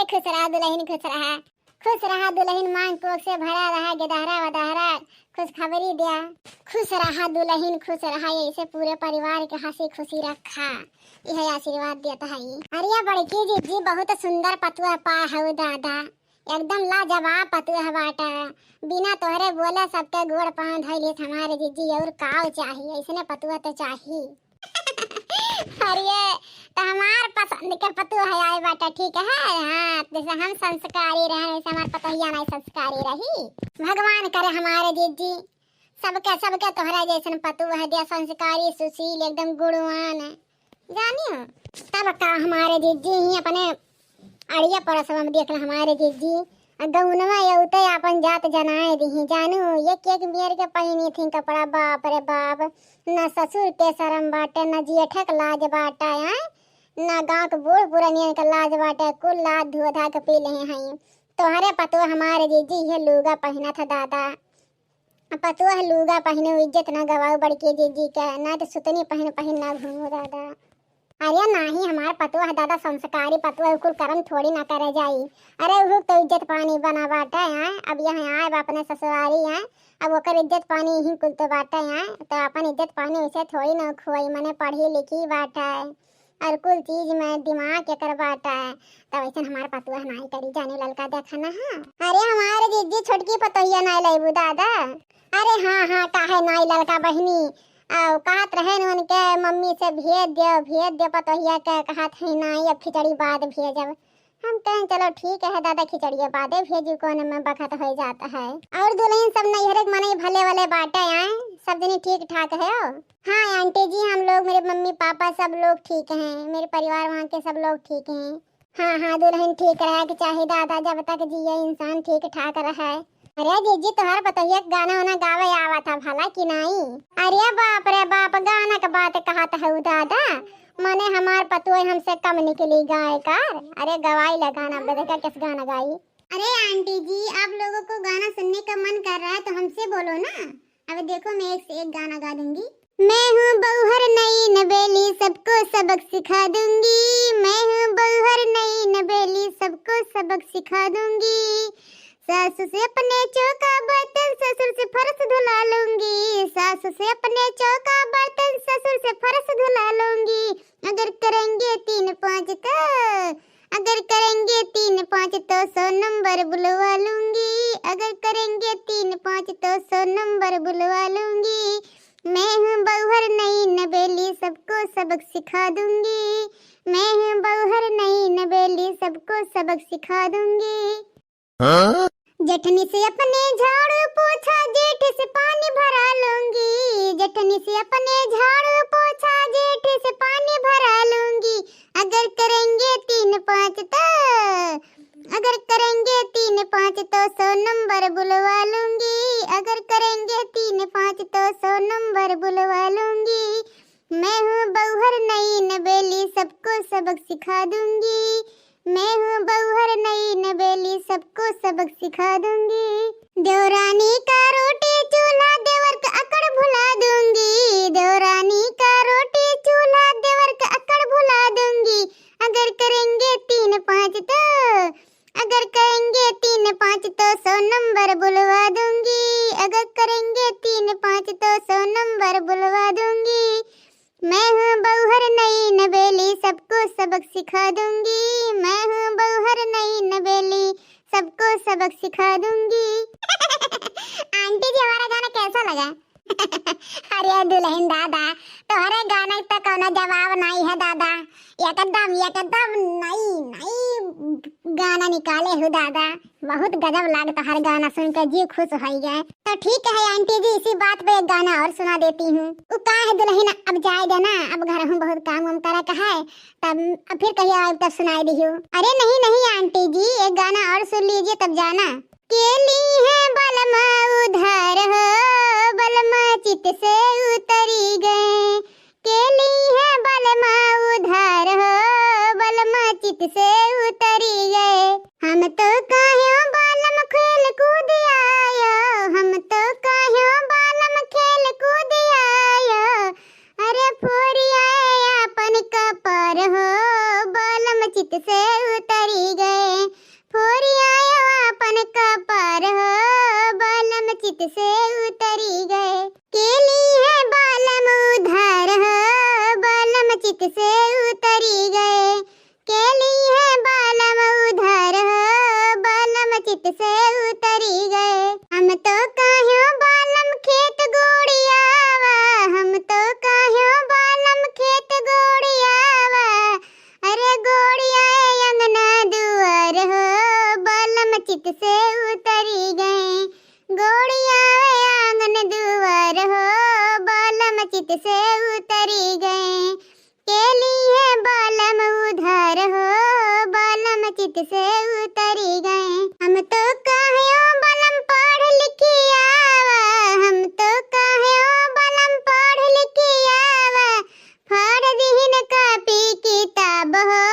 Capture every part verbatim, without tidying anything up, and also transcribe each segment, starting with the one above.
खुश रहा दुलहिन, खुश रहा। खुश रहा दुलहिन, मांग कोख से भरा रहा, गेदहरा वदहरा खुशखबरी द्या। खुश रहा दुलहिन, खुश रहा, ऐसे पूरे परिवार के हंसी खुशी रखा, यह आशीर्वाद देत है। अरे बड़की जिज्जी, बहुत सुंदर पतुआ पा हऊ दादा, एकदम लाजवाब पतुआ बाटा। बिना तोहरे बोले सबके गोड़ पाँव धइलिस हमारे जिज्जी, और काव चाही, ऐसने पतुआ तो चाही। अरे, तो हमार पसंद के पतुआ है आए बाटा, ठीक है? हाँ, जैसे हम संस्कारी रहे, वैसे हमार पतोहिया नहीं संस्कारी रही। भगवान करे हमारे जिज्जी, सबके, सबके तोहरा जैसन पतुआ है द्या, संस्कारी, सुशील, एकदम गुणवान। जानियो, तब का हमारे जिज्जी ही अपने अड़िया पड़ोसवा में देख ला हमारे जिज्जी, आ गउनवा अउते आपन जात जनाए दिही जानू। एक एक मेर के पहिनी थी कपड़ा, बाप रे बाप, न ससुर के शरम बाटे, न जेठ के लाज बाटे, आय, न गाँव के बूढ़ पुरनियन के लाज बाटे, कुल लाज धुआ धा के पी लेहे हई। तोहरे पतोह हमारे जिज्जी ये लूगा पहिनत है दादा। पतोह लूगा पहिने इज्जत ना गवाऊ बड़की जिज्जी के, ना तो सुतनी पहिन पहिन ना घूमो दादा। अरे नाही, हमार पतोह दादा संस्कारी पतोह, कुल करम थोड़ी ना करे जाई। अरे उहू तो इज्जत पानी बना बाटे हैं, अब यहाँ आए बा अपने ससुरारी हैं, अब ओकर इज्जत पानी यही कुल तो बाटे हैं, तो अपन इज्जत पानी उसे थोड़ी ना खोई, मने पढ़ी लिखी बाटे और कुल चीज में दिमाग एकर बाटे, तब ऐसन हमार पतोह नाही करी जाने ललका देखा ना। हाँ, अरे हमार जिज्जी छोटकी पतोहिया नाही लेबू दादा। अरे हाँ हाँ, काहे नाही ललका बहिनी, आ, कहत रहे न उनके मम्मी से भेज दियो, भेज दियो पतोहिया के, कहत है नाही अब खिचड़ी बाद भेजब। हम कहें चलो ठीक है दादा, खिचड़िया बादे भेजू, कौन में बखत हो जाता है। और दुलहिन सब नैहरे के मनई भले वाले बाटे आए, सब जनी ठीक ठाक है हो? हाँ आंटी जी, हम लोग, मेरे मम्मी पापा सब लोग ठीक हैं, मेरे परिवार वहाँ के सब लोग ठीक हैं। हाँ हाँ दुलहिन ठीक रहे के चाही दादा, जब तक जिए इंसान ठीक ठाक रहे। अरे जिज्जी, तोहर पतोहिया के गाना वाना गावे आवत है भला कि नाई? अरे बाप रे बाप, गाना के बात कहत हऊ दादा, मने हमार पतोह हमसे कम निकली गायकार। अरे गवाई ला गाना, देखा किस गाना गाई। अरे आंटी जी, आप लोगों को गाना सुनने का मन कर रहा है तो हमसे बोलो ना। अब देखो, मैं एक से एक गाना गा दूंगी। मैं हूँ बउहर नई नबेली, सबको सबक सिखा दूंगी। मैं हूँ बउहर नई नबेली, सबको सबक सिखा दूंगी। सास से अपने चौका बर्तन, ससुर से फर्श धुला लूंगी। सास से अपने चौका बर्तन, ससुर से फर्श धुला लूंगी। अगर करेंगे तीन पाँच तो, अगर करेंगे तीन पाँच तो सौ नंबर बुलवा लूंगी। अगर करेंगे तीन पाँच तो सौ नंबर बुलवा लूंगी। मैं हूँ बउहर नई नबेली, सबको सबक सिखा दूंगी। मैं हूँ बउहर नई नबेली, सबको सबक सिखा दूंगी। हाँ? जेठनी से अपने झाड़ू पोछा, जेठ से पानी भरा लूंगी। जेठनी से अपने झाड़ू पोछा, जेठ से पानी भरा लूंगी। अगर करेंगे तीन पाँच तो, अगर करेंगे तीन पाँच तो सौ नंबर बुलवा लूंगी। अगर करेंगे तीन पाँच तो सौ नंबर बुलवा लूंगी। मैं हूँ बउहर नई नबेली, सबको सबक सिखा दूंगी। मैं हूँ बउहर नई नबेली, सबको सबक सिखा दूंगी। देवरानी का रोटी चूल्हा, देवर का अकड़ भुला दूंगी। देवरानी का रोटी चूल्हा, देवर का अकड़ भुला दूंगी। अगर करेंगे तीन पाँच तो, अगर करेंगे तीन पाँच तो सौ नंबर बुलवा दूंगी। अगर करेंगे तीन पाँच तो सौ नंबर बुलवा दूंगी। मैं हूँ बउहर नई नबेली, सबको सबक सिखा दूंगी। मैं हूँ बउहर नई नबेली, सबको सबक सिखा दूंगी। आंटी जी, हमारा गाना कैसा लगा? अरे दुलहिन दादा, तोहरे गाना तो कौनो जवाब नाई है दादा, एकदम, एकदम नई, नई गाना निकाले हो दादा। बहुत गजब लागत हर गाना सुन के, जी खुश हो गए। तो ठीक है आंटी जी, इसी बात पे एक गाना और सुना देती हूँ। वो का है दुलहिन, अब जाए देना, अब घर हूँ बहुत काम वाम करे का है, तब अब फिर कहियो आए तब सुनाई दियो। अरे नहीं नहीं आंटी जी, एक गाना और सुन लीजिए तब जाना। के ली है बलमा उधार हो, बलमा चित से उतरी गए। के ली है बलमा उधार हो, बलमा चित से उतरी गए। हम तो काह्यो बालम खेल कूद आयो, हम तो काह्यो बालम खेल कूद आयो। अरे फोरिया अपन कपर हो, बालम चित से उतरी गए। से उतरी गए। के ली है बालम उधार हो, बालम चित से उतरी गए। के ली है बालम उधार हो, बालम चित से उतरी गए। हम तो कहो बालम खेत गोड़ियावा, हम तो कहो बालम खेत गोड़ियावा। अरे गोड़िया अंगना दुआर हो, बालम चित से उतरी गए। गोड़िया आंगन दुआर हो, बालम चित से उतरी गए। के ली है बालम उधार हो, बालम चित से उतरी गए। हम तो कहो बालम पढ़ लिखी आवा, हम तो कहो बालम पढ़ लिखी आवा। फाड़ दिहिन कापी किताब हो,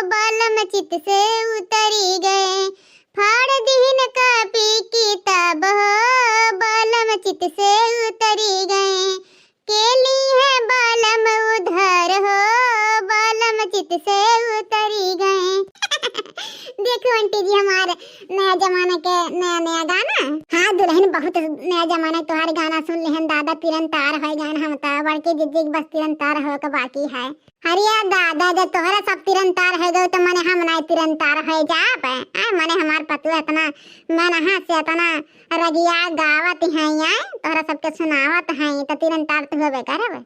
बालम चित से उतरी गए। फाड़ दिहिन कापी किताब हो, बालम चित से उतरी गए। के ली है बालम उधार हो, बालम चित से उतरी गए। देखो आंटी जी, हमार नया जमाना के नया नया गाना। हाँ दुल्हन, बहुत नया जमाना के तोहार गाना सुन लिहन दादा, तिरन तार होइ गए हम तो। बड़की जिज्जी के बस तिरन तार होइ के बाकी है। अरे दादा, जब तोहरा सब तिरन तार होइ गए तो मने हम नाहीं तिरन तार होइ जाब? आ, मने हमार पतुआ इतना मनहा से इतना रगिया गावत हैं, आए तोहरा सबके सुनावत हैं तो तिरन तार तो होबे करब।